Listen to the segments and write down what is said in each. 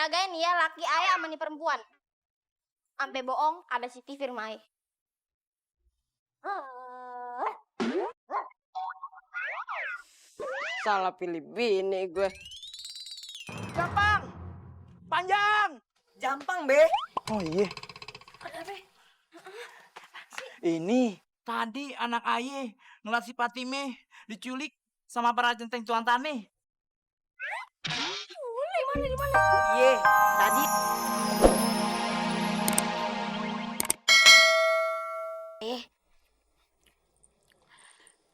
jagain ya laki ayah sama nih perempuan. Sampai bohong ada si TV rumah ayah. Salah pilih bini gue. Gampang. Panjang. Jampang, Be. Oh iya. Ini tadi anak aye ngeliat si Patime diculik sama para centeng tuan tani. Iya, tadi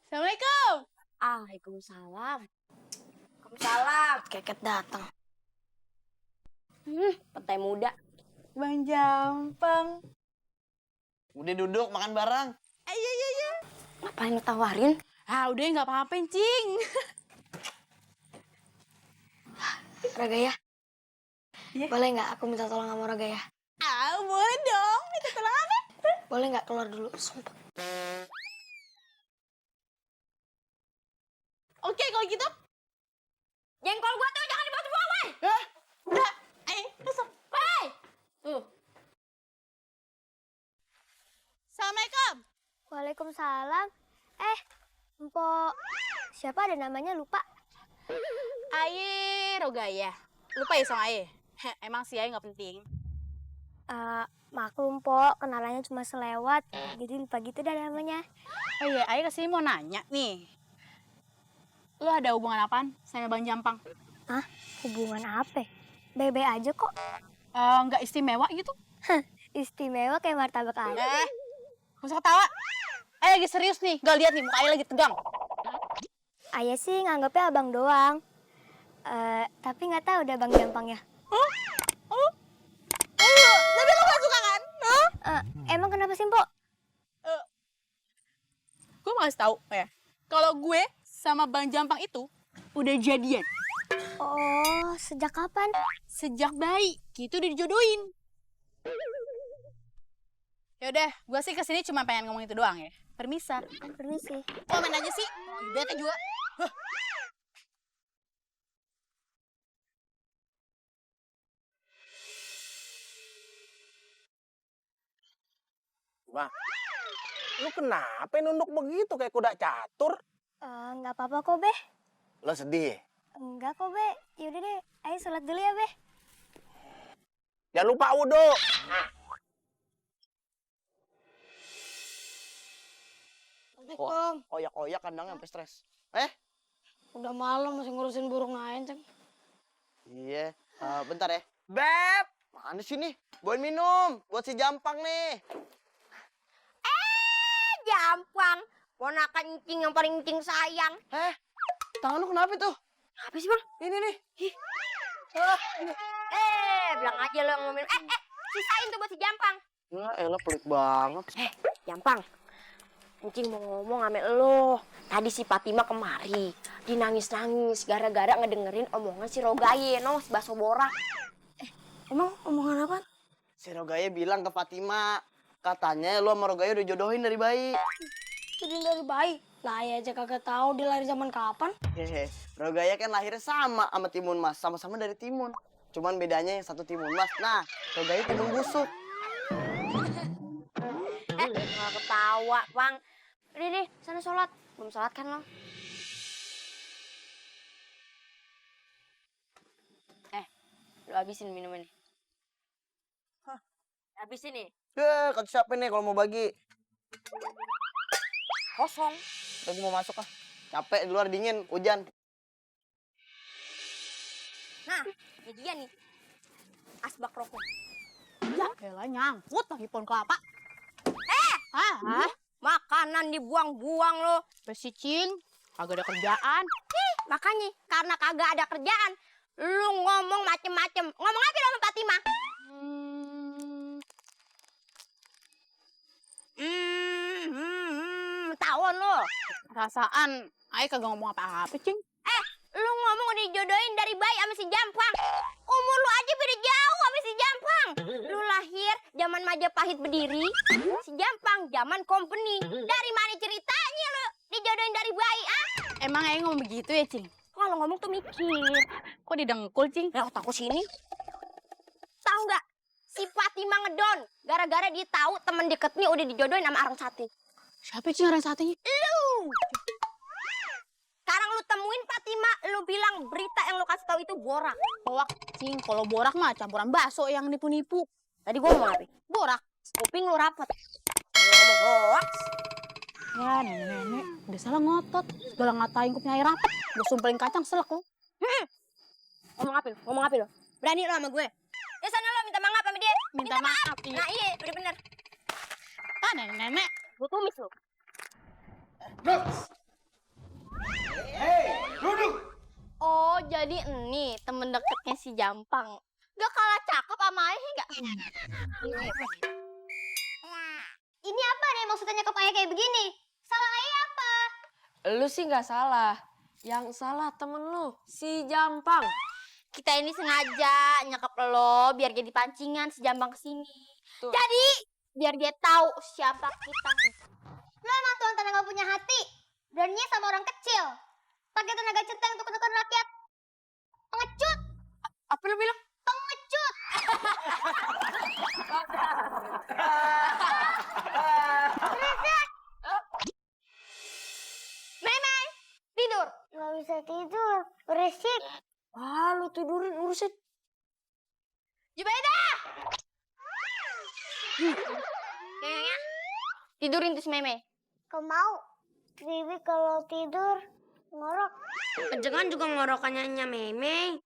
Assalamualaikum. Waalaikumsalam. Waalaikumsalam. Keket datang. Petai muda. Bang Jampang. udah duduk makan bareng. Iya. Ngapain lu tawarin? Ah, udah nggak apa-apa, Cing. Ragaya. Iya. Boleh nggak aku minta tolong sama Ragaya? Ah, boleh dong. Minta tolong apa? Boleh nggak keluar dulu? Sumpah. Oke, kalau gitu. Jengkol gua tuh jangan dibawa semua, weh. Udah. Masuk. Weh. Tuh. Assalamualaikum. Waalaikumsalam. Mpok, siapa ada namanya lupa? Aye, Rogaya. Lupa ya sama Aye? Emang sih Aye nggak penting. Maklum, Pok, kenalannya cuma selewat, jadi lupa gitu dah namanya. Oh iya, Aye kesini mau nanya nih. Lu ada hubungan apaan sama Bang Jampang? Hah? Hubungan apa? Bebe aja kok. Nggak istimewa gitu? Istimewa kayak martabak aja. Gak usah ketawa. Aye lagi serius nih, gak lihat nih muka Aye lagi tegang. Ayah sih nganggapnya abang doang. Tapi nggak tahu udah Bang Jampangnya. Tapi lu gak suka kan? Emang kenapa sih, Mpok? Gue mau kasih tahu ya. Kalau gue sama Bang Jampang itu udah jadian. Oh, sejak kapan? Sejak bayi, gitu udah dijodohin. Yaudah, gue sih kesini cuma pengen ngomong itu doang ya. Permisa. Permisi. Komen aja sih. Bete juga. Bang, lu kenapa nunduk begitu kayak kuda catur? Nggak apa-apa kok, Be. Lo sedih ya? Enggak kok, Be. Yaudah deh, ayo sholat dulu ya, Be. Jangan lupa wudhu. Oyak-oyak kandangnya sampai stres. Udah malam masih ngurusin burung lain, Ceng. Iya, bentar ya. Beb, mana sih nih? Bawain minum, buat si Jampang nih. Jampang. Ponakan Encing yang paling Encing sayang. Tangan lu kenapa tuh? Apa sih, Bang? Ini nih. Bilang aja lo yang mau minum. Sisain tuh buat si Jampang. Ya elah pelit banget. Jampang. Encing mau ngomong sama lo. Tadi si Fatima kemari. Dia nangis-nangis gara-gara ngedengerin omongan si Rogaye, si Baso Borak. Emang omongan apa? Si Rogaya bilang ke Fatima, katanya lu sama Rogaya udah jodohin dari bayi. Jadi dari bayi. Lah ya aja kagak tahu dia lahir zaman kapan. Rogaya kan lahirnya sama Timun Mas, sama-sama dari Timun. Cuman bedanya yang satu Timun Mas. Nah, Rogaya Timun busuk. Nggak ketawa, Bang. Udah deh, sana sholat. Belum sholat kan lo? Lu habisin minuman nih. Habisin nih. Kata siapa nih kalau mau bagi? Kosong. Lagi mau masuk ah. Capek di luar dingin, hujan. Nah, ini dia nih. Asbak rokok. Ya elah nyangkut lagi pohon kelapa. Makanan dibuang-buang lo. Besicing, kagak ada kerjaan. Makanya karena kagak ada kerjaan, lu ngomong macem-macem. Ngomong apa lo sama Fatima? Tawon lo. Rasaan, Ayo kagak ngomong apa-apa, Cing. Lu ngomong udah dijodohin dari bayi sama si Jampang. Umur lu aja beda jauh sama si Jampang. Lu lahir zaman Majapahit berdiri, si Jampang zaman company. Dari mana ceritanya lu dijodohin dari bayi, Emang Ayo ngomong begitu ya, Cing? Kalau ngomong tuh mikir. Kok didengkul, Cing? Ya otakku sini. tahu nggak? Si Fatima ngedon gara-gara dia tahu temen deketnya udah dijodohin sama Arang Sati. Siapa sih orang satunya? Lu. Sekarang lu temuin Fatima, lu bilang berita yang lu kasih tahu itu borak. Hoak, cing. Kalau borak mah campuran bakso yang nipu-nipu. Tadi gua ngomong apa? Borak. Kuping lu rapet. Ngomong hoax. Ya, nenek-nenek. Udah salah ngotot. Segala ngatain kupnya air rapet. Gue sumpelin kacang selek lu. Ngomong apa lu? Ngomong apa lu? Berani lu sama gue? Ya sana lo minta maaf sama dia. Minta maaf. Iya. Nah iya, bener-bener. Kan nenek-nenek. Gue tumis lu. Oh, jadi ini temen deketnya si Jampang. Gak kalah cakep sama Ayah gak? Ini apa nih maksudnya nyekap ayah kayak begini? Salah ayah apa? Lu sih nggak salah. Yang salah temen lu, si Jampang. Kita ini sengaja nyekap lo biar jadi pancingan si Jampang kesini. Tuh. Jadi, biar dia tahu siapa kita. Lo emang tuan tanah gak punya hati. Beraninya sama orang kecil. Pakai tenaga centeng untuk menekan rakyat. Pengecut. Apa lu bilang? Pengecut. Memang tidur. Gak bisa tidur. Berisik. Ah, lu tidurin urusin. Jubaida! Tidurin tuh si Meme. Kau mau? Bibi kalau tidur ngorok. Jangan juga ngorokannya Meme.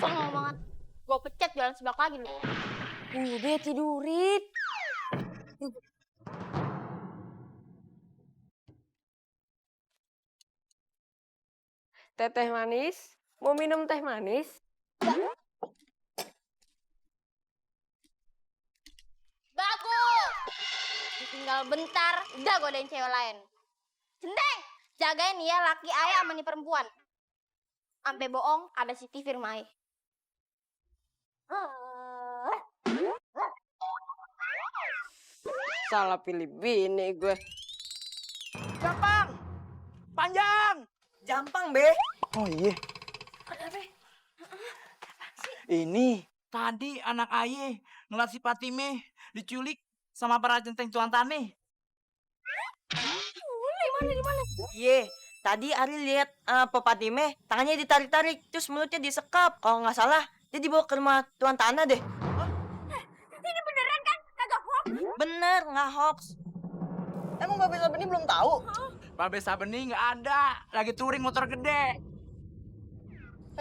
Songong banget. Gue pecat jualan seblak lagi lu. Udah tidurin. Teteh manis? Mau minum teh manis? Bagus! Tinggal bentar, udah godain cewek lain. Centeng! Jagain ya laki ayah sama nih perempuan. Sampai bohong, ada CCTV rumah ayah. Salah pilih bini gue. Jampang! Panjang! Jampang, Be. Oh iya. Ini Tadi anak ayah ngeliat si Patime diculik sama para centeng tuan tani. Iya, tadi Ari lihat Popatime tangannya ditarik-tarik, terus mulutnya disekap. Kalau nggak salah, dia dibawa ke rumah tuan tanah deh. Ini beneran kan? Kagak hoax. Bener, nggak hoax. Emang Babe Sabeni belum tahu? Babe Sabeni nggak ada, lagi touring motor gede.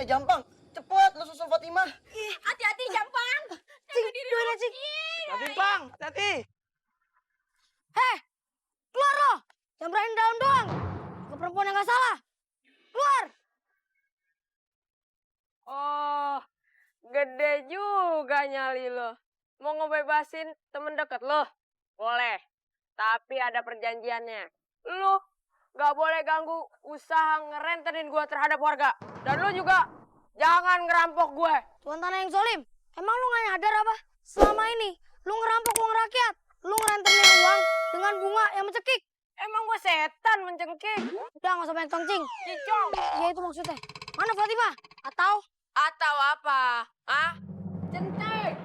Jampang, cepet lu susul Fatimah. Hati-hati Jampang. Jaga diri lu. Hati bang, hati. Keluar lo. Yang berani daun doang. Ke perempuan yang gak salah. Keluar. Oh, gede juga nyali lo. Mau ngebebasin temen deket lo? Boleh. Tapi ada perjanjiannya. Lu gak boleh ganggu usaha ngerentenin gua terhadap warga. Dan lu juga jangan ngerampok gue. Tuan tanah yang zolim. Emang lu gak nyadar apa? Selama ini lu ngerampok uang rakyat. Lu ngerentenin uang dengan bunga yang mencekik. Emang gue setan mencengkik? Udah gak usah banyak tongcing. Cicong. Ya itu maksudnya. Mana Fatimah? Atau Atau apa? Ah? Centeng.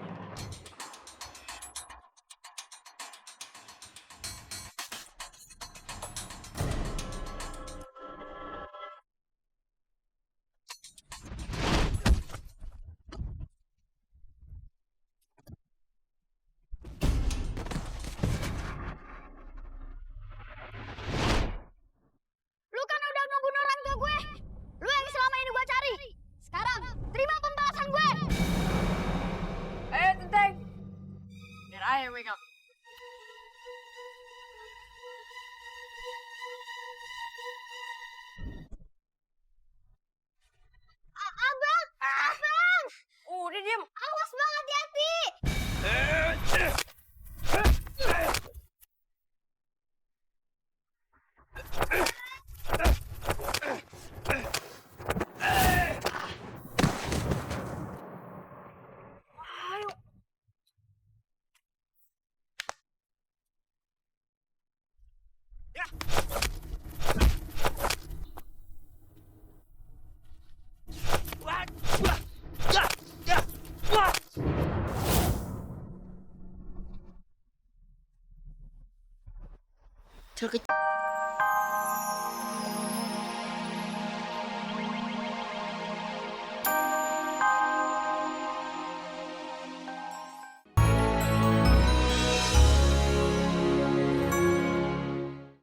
Lu kan udah ngebunuh orang tua gue. Lu yang selama ini gue cari. Sekarang terima pembalasan gue. kecil.